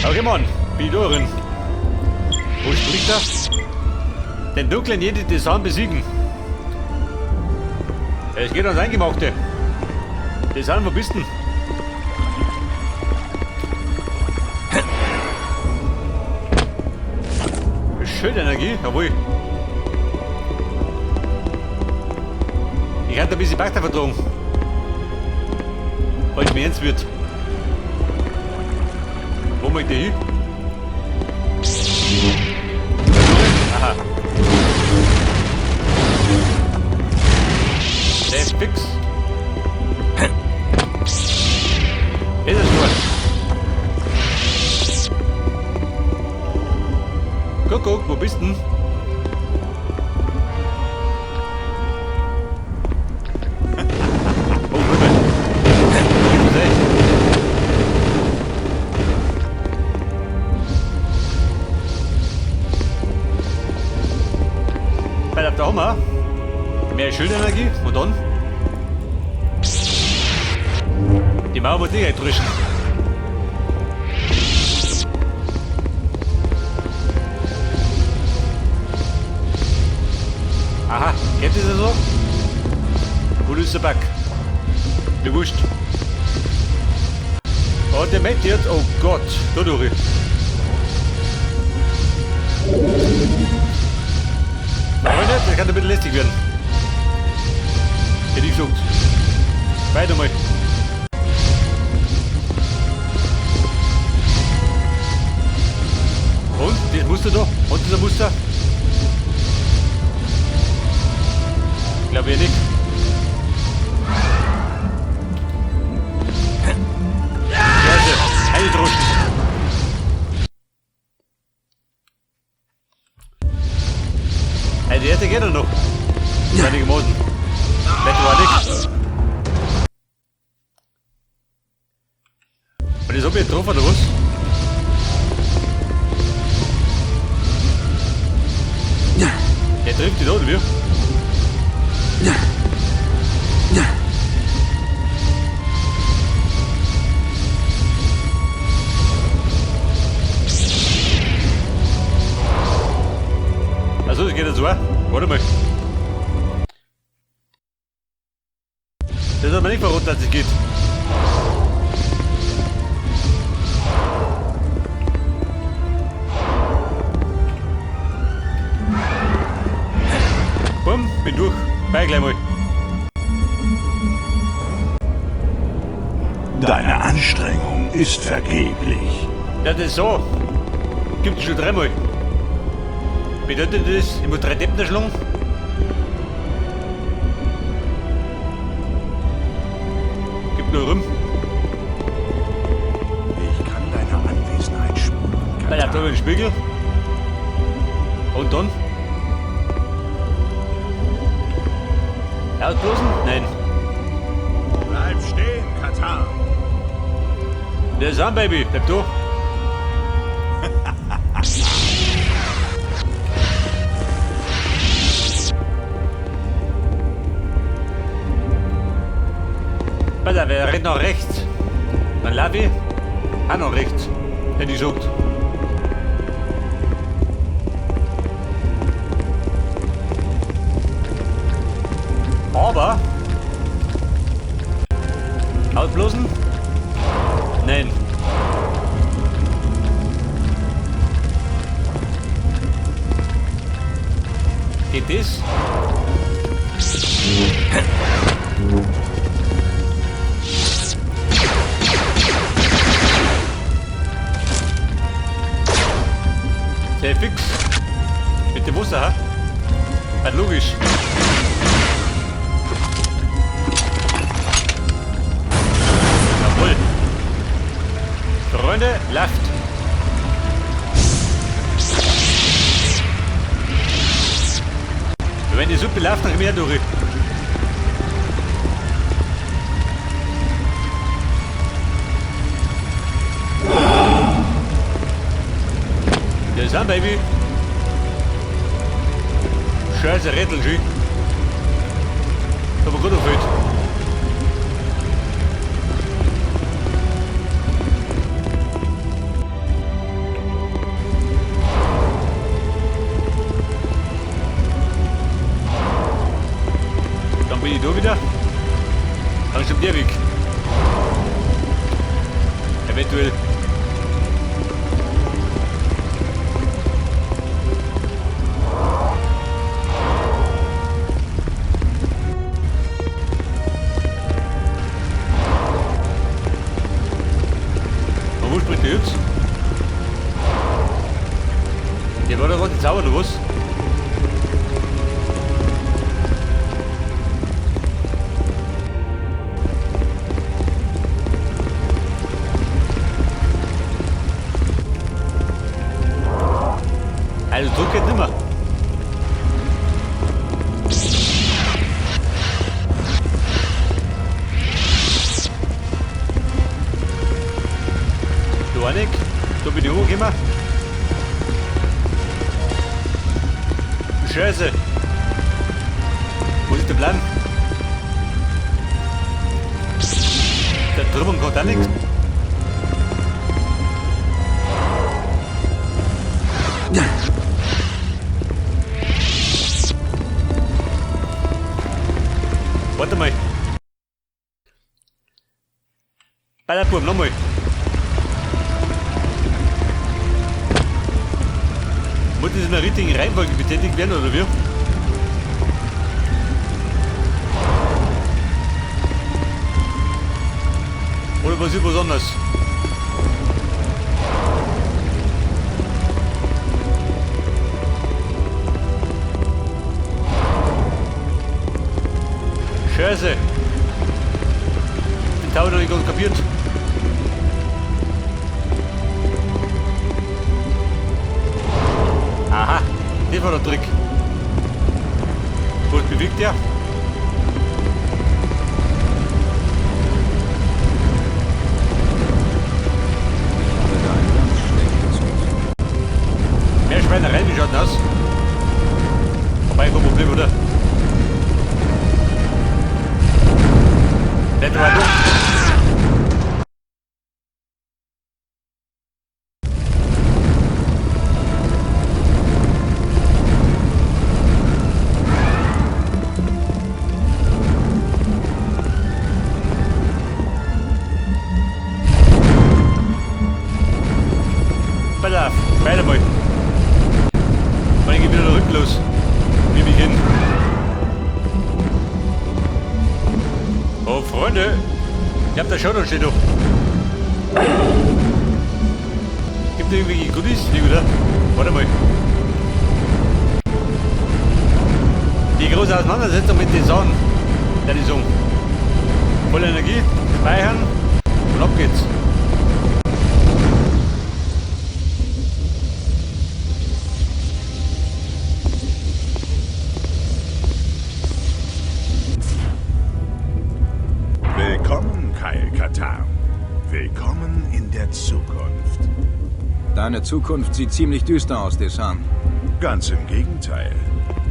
Okay, Mann, bin ich da drin. Wo spricht er? Den dunklen Jedi Desan besiegen. Es geht ans Eingemachte. Desan, wo bist denn? Schildenergie, jawohl. Ich hatte ein bisschen Bagda vertragen. Weil es mir ernst wird. Wo möchte ich hin? Aha. Der ist fix. Ist es gut. Kuckuck, wo bist denn? Oh, Moment. Wo ist Bei der haben wir mehr Schildenergie und dann die Mauer wird nicht eintrischen. Aha, geht das so? Wo ist der Bug? Mir wurscht. Oh, der meint jetzt, oh Gott, da durch. Freunde, das kann ein bisschen lästig werden. Hätte ich gesagt. Weiter mal. Und, das Muster da? Hat das ein Muster? Glaube ich nicht. Scheiße, eine. Hey, die erste geht doch noch. Einigermaßen. Nett war nix. Und das hab ich getroffen, oder was? Der trifft die da, oder wie? Also, das geht jetzt so. Warte mal. Das hat mir nicht verraten, dass es geht. Bumm, bin durch. Bei gleich mal. Deine Anstrengung ist vergeblich. Ja, das ist so. Gibt es schon dreimal. Bedeutet das, ich muss drei Deppen schlagen? Gibt nur rum. Ich kann deine Anwesenheit spüren, Bei der Katan. den Spiegel. Und dann? Ausblasen? Nein. Bleib stehen, Katan. Der ist an, Baby. Bleib da. Pass auf, er rennt nach rechts. Dann lauf ich auch nach rechts. Hätte ich gesagt. Aber. Ausblasen? Nein. Geht das? Sehr fix. Mit dem Wasser, hä? Halt logisch. Jawohl. Freunde, left. Wenn die Suppe läuft, dann komm ich auch durch. Das ist ein Baby. Scheiße, Räteln schön. Aber gut erfüllt. spricht der jetzt? Der war doch gerade zaubert, oder was? Also Druck geht nimmer. Du Anik, da bin ich hochgekommen. Scheiße. Wo ist der Plan? Der drüben kommt auch nichts. Warte mal. Bei der Bub, nochmal. Muss das in der richtigen Reihenfolge betätigt werden, oder wie? Oder passiert was anderes? Scheiße! Den Tau noch nicht ganz kapiert. Aha, das war der Trick. Was bewegt der? Ich habe da ein ganz schlechtes Gefühl. Mehr Schweinereien, wie schaut denn aus? Wobei, kein Problem, oder? Nicht weiter. Pass auf, weiter mal. Wann geht wieder der Rücken los? Wie mich hin. Oh, Freunde. Ich hab da schon noch steht doch. Gibt es irgendwelche Goodies? Nee, oder? Warte mal. Die große Auseinandersetzung mit den Sonnen. Ja, die Song. Volle Energie, speichern und ab geht's. Willkommen, Kyle Katarn. Willkommen in der Zukunft. Deine Zukunft sieht ziemlich düster aus, Desann. Ganz im Gegenteil.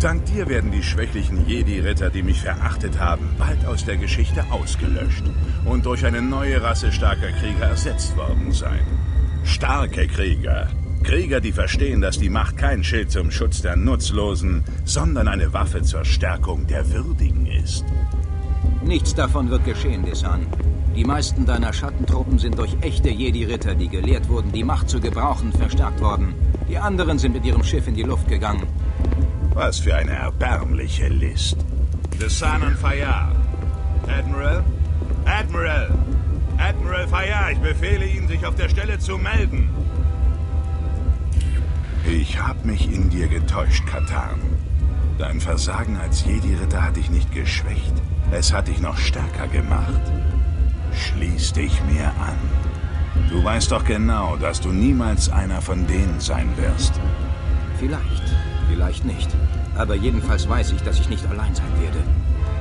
Dank dir werden die schwächlichen Jedi-Ritter, die mich verachtet haben, bald aus der Geschichte ausgelöscht und durch eine neue Rasse starker Krieger ersetzt worden sein. Starke Krieger. Krieger, die verstehen, dass die Macht kein Schild zum Schutz der Nutzlosen, sondern eine Waffe zur Stärkung der Würdigen ist. Nichts davon wird geschehen, Desann. Die meisten deiner Schattentruppen sind durch echte Jedi-Ritter, die gelehrt wurden, die Macht zu gebrauchen, verstärkt worden. Die anderen sind mit ihrem Schiff in die Luft gegangen. Was für eine erbärmliche List. Desann und Fayar. Admiral? Admiral! Admiral Fayar, ich befehle Ihnen, sich auf der Stelle zu melden. Ich habe mich in dir getäuscht, Katarn. Dein Versagen als Jedi-Ritter hat dich nicht geschwächt. Es hat dich noch stärker gemacht. Schließ dich mir an. Du weißt doch genau, dass du niemals einer von denen sein wirst. Vielleicht, vielleicht nicht. Aber jedenfalls weiß ich, dass ich nicht allein sein werde.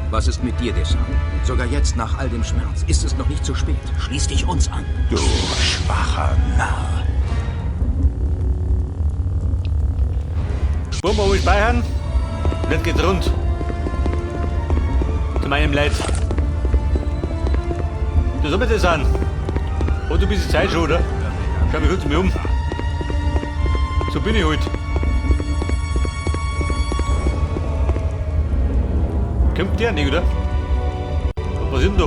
Was ist mit dir, Desann? Sogar jetzt, nach all dem Schmerz, ist es noch nicht zu spät. Schließ dich uns an. Du schwacher Narr. Bumm, oben speichern. Und jetzt geht's rund. Zu meinem Leid. Du soll mir das an. Oh, du bist die Zeit schon, oder? Schau mich kurz mal um. So bin ich halt. Kommt der nicht, oder? Was passiert denn da?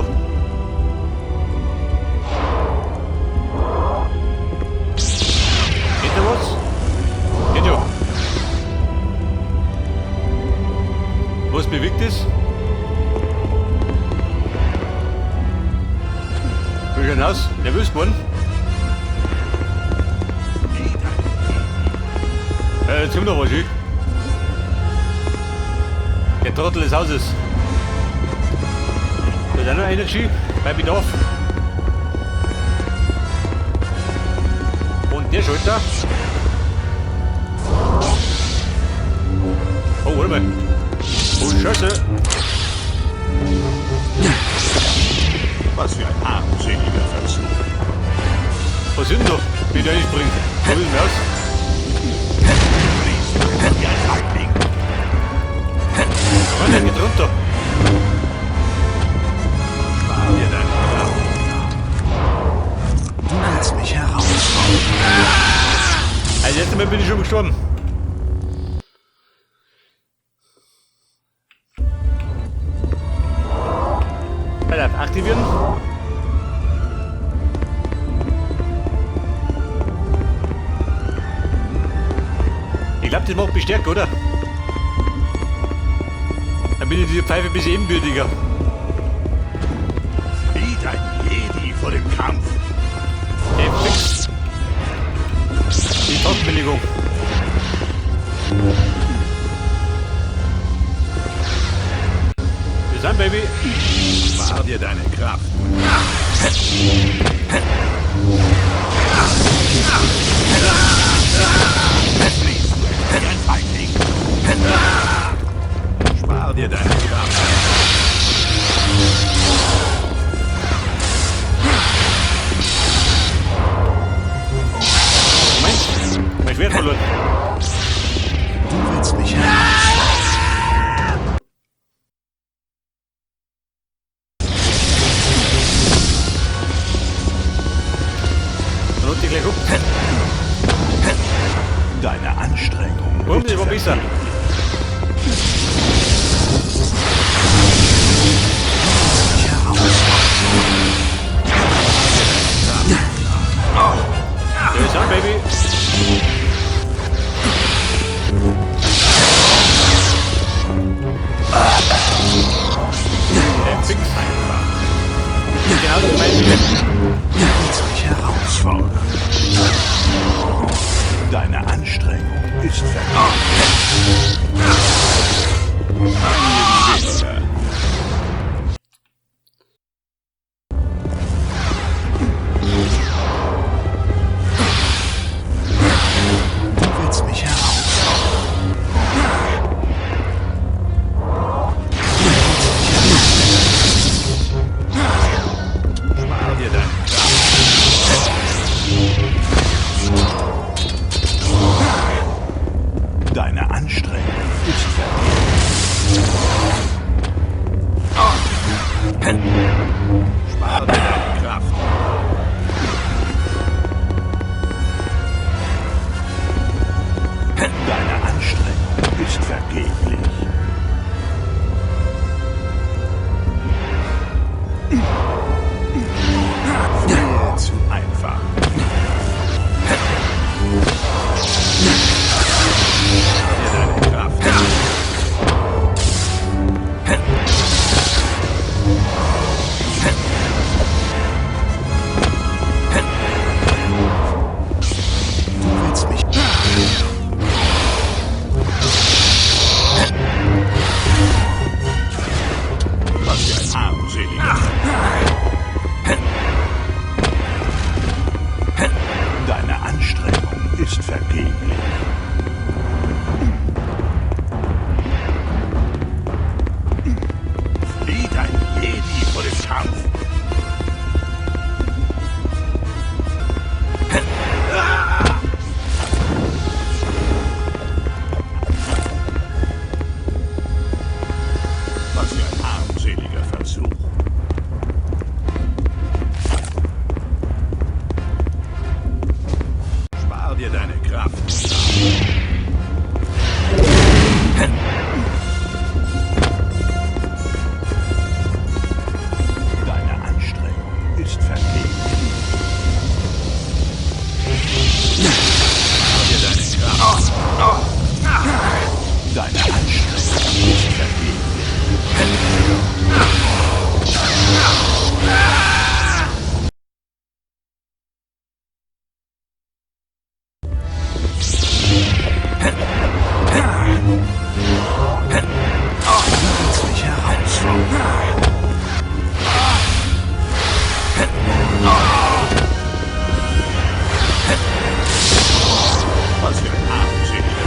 Geht da was? Geht ja. Was bewegt das? Wie schaut aus? Nervös geworden? Jetzt kommt noch was, ich. Der Trottel des Hauses. Da ist auch noch Energy, bei Bedarf. Und der Schalter. Oh, warte mal. Oh, Scheiße. Was für ein armseliger Versuch. Was sind denn da? Wie der einspringt. Probieren wir aus. Fließt wie ein Feigling. Mann, der geht runter. Spar dir deine Kraft. Du willst mich herausfordern. Also jetzt einmal bin ich schon gestorben. Pass auf, aktivieren. Ich glaube, das macht mich stärker, oder? Dann bin ich dieser Pfeife ein bisschen ebenbürtiger. Flieht ein Jedi vor dem Kampf. Okay, fix. Die Tastenbelegung. Wir sind, Baby. Spar dir deine Kraft. Fließt wie ein Feigling. Spar dir deine Kraft. Moment, mein Schwert verloren. Du willst mich herausfordern. Dann holt die gleich ab. Deine Anstrengung. Warum, das war besser. Ja, wir sind, Baby. Ja, fix. Genau das meine ich. Du willst mich herausfordern. Deine Anstrengung ist vergeblich. Ein Jedi weniger. Du willst mich herausfordern. Spar dir deine Kraft. Deine Anstrengung ist vergeblich. Spar dir deine Kraft. Deine Anstrengung ist vergeblich. Viel zu einfach. Spar dir deine Kraft. Du willst mich. Was für ein armseliger. Deine Anstrengung ist vergeblich. Flieht ein Jedi vor dem Kampf. Was für ein armseliger Versuch. Spar dir deine Kraft. Deine Anstrengung ist vergeblich. Spar dir deine Kraft. Deine Anstrengung ist vergeblich. Was für ein armseliger.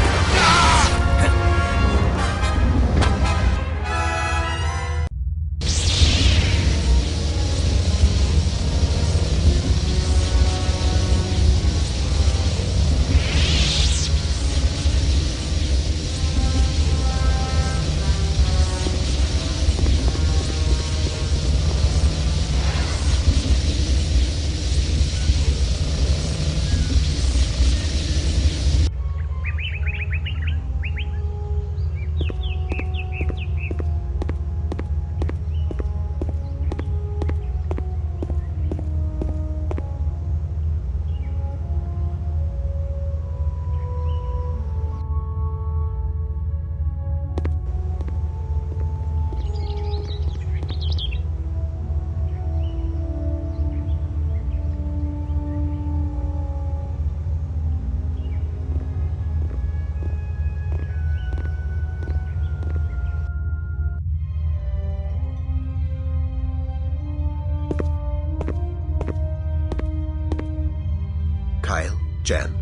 Kyle, Jan.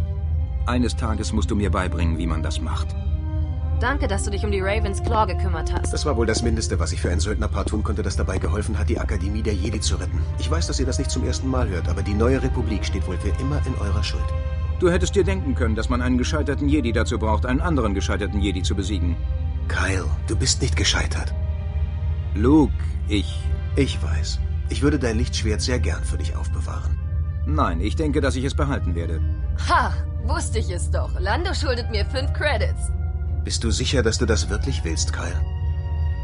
Eines Tages musst du mir beibringen, wie man das macht. Danke, dass du dich um die Ravens Claw gekümmert hast. Das war wohl das Mindeste, was ich für ein Söldnerpaar tun konnte, das dabei geholfen hat, die Akademie der Jedi zu retten. Ich weiß, dass ihr das nicht zum ersten Mal hört, aber die neue Republik steht wohl für immer in eurer Schuld. Du hättest dir denken können, dass man einen gescheiterten Jedi dazu braucht, einen anderen gescheiterten Jedi zu besiegen. Kyle, du bist nicht gescheitert. Luke, ich... Ich weiß. Ich würde dein Lichtschwert sehr gern für dich aufbewahren. Nein, ich denke, dass ich es behalten werde. Ha! Wusste ich es doch. Lando schuldet mir 5 Credits. Bist du sicher, dass du das wirklich willst, Kyle?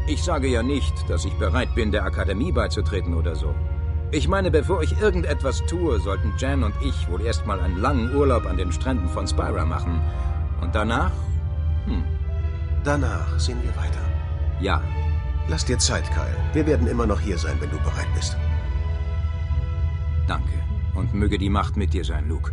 Ich sage ja nicht, dass ich bereit bin, der Akademie beizutreten oder so. Ich meine, bevor ich irgendetwas tue, sollten Jan und ich wohl erstmal einen langen Urlaub an den Stränden von Spyra machen. Und danach? Danach sehen wir weiter. Ja. Lass dir Zeit, Kyle. Wir werden immer noch hier sein, wenn du bereit bist. Danke. Und möge die Macht mit dir sein, Luke.